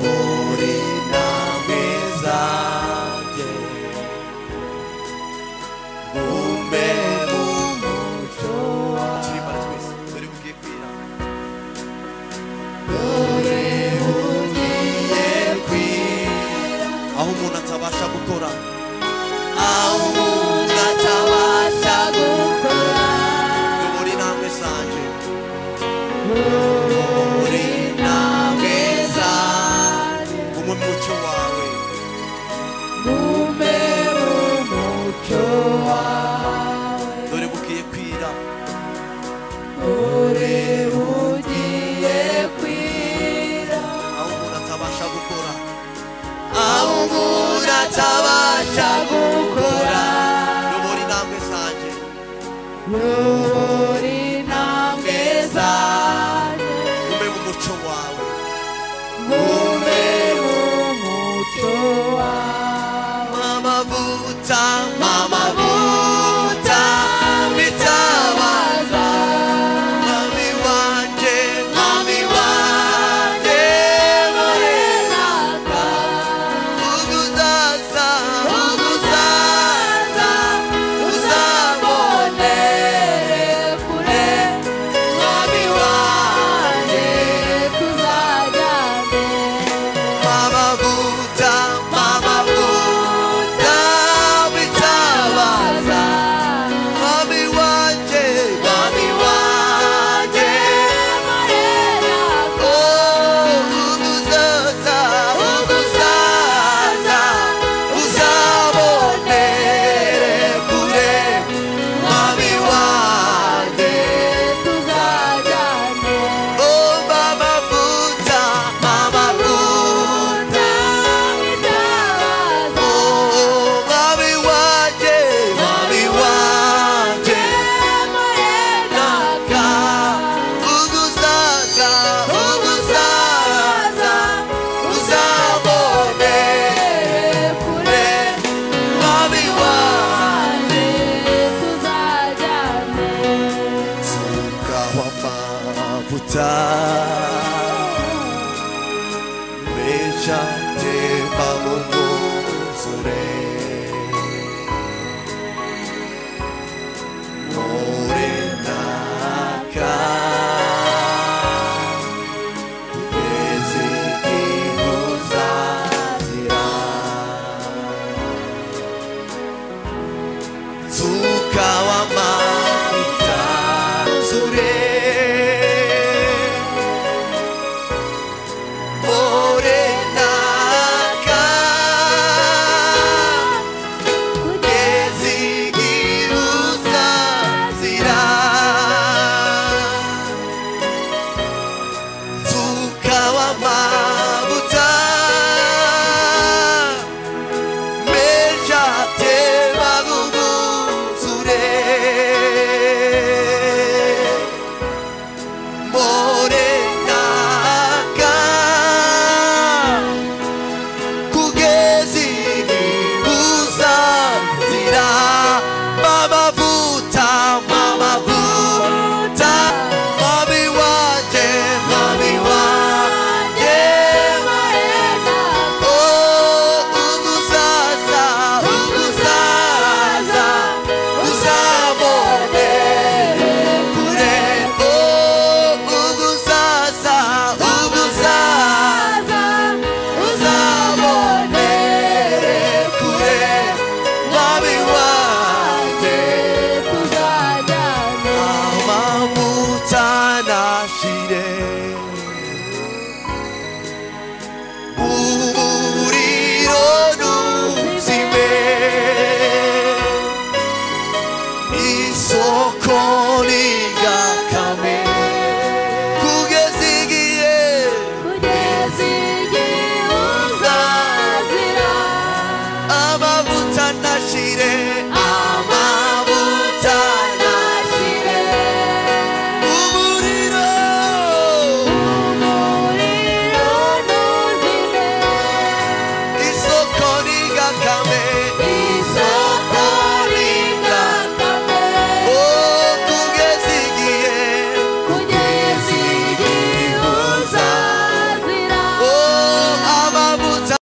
Yobora intambwe zanjye, ngume mu mucyo wawe. Turirimbane twese, dore bugiye kwira. Dore bugiye kwira. Aho umuntu atabasha gukora, aho umuntu atabasha gukora, yobora intambwe zanjye, yobora intambwe zanjye, ngume mu mucyo wawe, Ngume mu mucyo wawe. Dore bugiye kwira. Dore bugiye kwira. Aho umuntu atabasha gukora, aho umuntu atabasha gukora, yobora intambwe zanjye, Yobora intambwe zanjye, ngume mu mucyo wawe, ngume mu mucyo wawe. Amavuta, amavuta bitabaza, mwami wanjye, mwami wanjye, Morenaka, uguzaza, uguzaza, uzabone kure, mwami wanjye, tuzajyane. Amavuta, amavuta bitabaza, mwami wanjye, mwami wanjye, Morenaka, uguzaza, uguzaza, uzabonere kure, mwami wanjye. Tuzajyane. Oh, mama buta, mama buta, oh, mami wanjye, mami wanjye, naka, uguzaza, uguzaza, uzabonere kure, mami wanjye. Sukaho amavuta menshi atemba mu mwuzure, Morenaka, tugeze igihe uzazira. Sukaho amavuta zure, Morenaka, kugeza igihe uzazira. Sukaho amavuta.